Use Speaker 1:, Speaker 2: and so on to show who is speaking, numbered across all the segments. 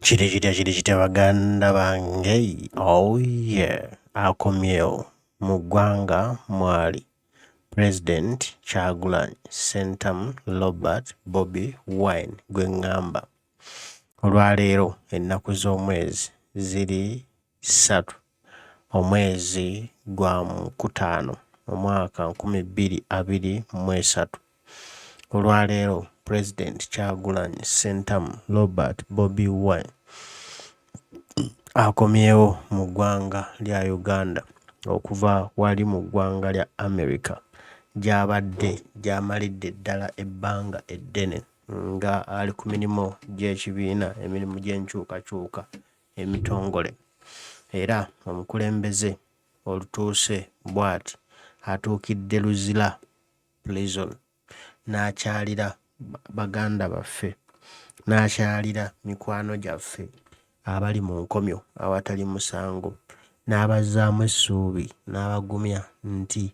Speaker 1: Kiri kitya kiri kitya baganda bange? Oh yeah, akomyewo mu ggwanga mwali Pulezidenti Kyagulanyi Ssentamu Robert Bobi Wine gwe ŋŋamba. Olwaleero ennaku z'omwezi ziri 3 omwezi gwa mukutaano omwaka 2023. Olwaleero Pulezidenti Kyagulanyi Ssentamu Robert Bobi Wine akomyewo mu ggwanga lya Uganda okuva wali mu ggwanga lya America gy'abadde gy'amalidde ddala ebbanga eddene nga ali ku mirimu gy'ekibiina, emirimu gy'enkyukakyuka emitongole era omukulembeze olutuuse bw'ati atuukidde Luzira Prison n'akyalira baganda baffe, n'akyalira mikwano gyaffe abali mu nkomyo awatali musango n'abazzaamu essuubi n'abagumya nti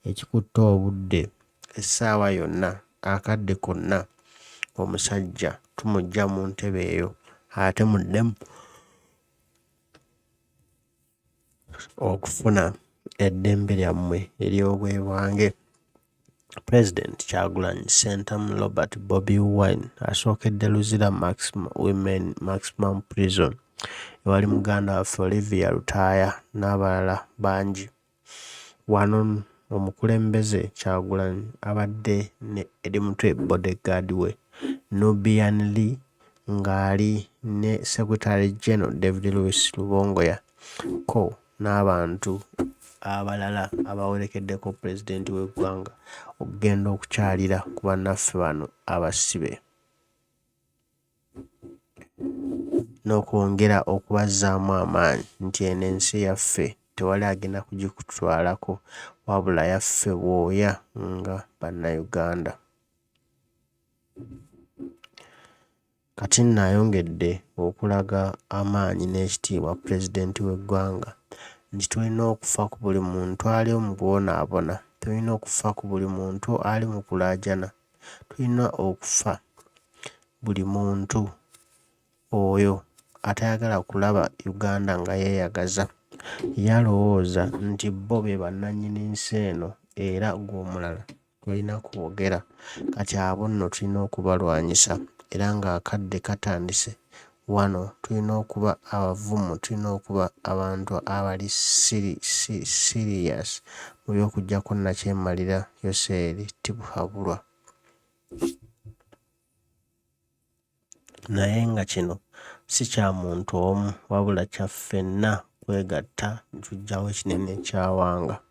Speaker 1: ekikutte obudde essaawa yonna akadde konna omusajja tumuggya mu ntebe eyo ate muddemu okufuna eddembe lyammwe ery'obwebwange. Pulezidenti Kyagulanyi Ssentamu Robert Bobi Wine asookedde Luzira Women Maximum Prison ewali muganda waffe Olivia Lutaaya n'abalala bangi. Wano omukulembeze Kyagulanyi abadde ne Eddie Mutwe bodyguard we Nubian Lee ng'ali ne Secretary General David Lewis Lubongoya ko n'abantu abalala abawerekeddeko pulezidenti w'eggwanga okugenda okukyalira ku bannaffe bano abasibe n'okwongera okubazzaamu amaanyi nti eno ensi yaffe tewali agenda kugikutwalako wabula yaffe bwoya nga Bannayuganda. Kati nno ayongedde okulaga amaanyi n'ekitiibwa pulezidenti w'eggwanga nti tulina okufa ku buli muntu ali mu kubonaabona, tulina okufa ku buli muntu ali mu kulaajana, tulina okufa buli muntu oyo atayagala kulaba Uganda nga yeeyagaza. Ye alowooza nti bo be bannannyini nsi eno era ggwe omulala tolina kwogera. Kati abo nno tulina okubalwanyisa era ng'akadde katandise wano tulina okuba abavumu, tulina okuba abantu abali siriyasi mu by'okuggyako nnakyemalira Yoweri Tibuhaburwa. Naye nga kino si kya muntu omu wabula kya ffenna kwegatta ne tuggyawo ekinene ky'awanga.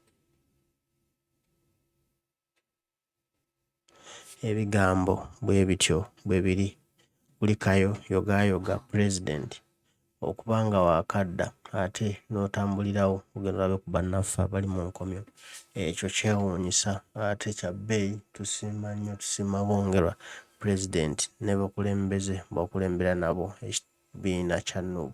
Speaker 1: Ebigambo bwe bityo bwe biri. Kulikayo yogaayoga Pulezidenti okuba nga waakadda ate n'otambulirawo ogenda olabe ku bannaffe abali mu nkomyo. Ekyo kyewuunyisa ate kya bbeeyi. Tusiima nnyo tusiima bwongerwa Pulezidenti ne bakulembeze b'okulembera nabo ekibiina kya Nup.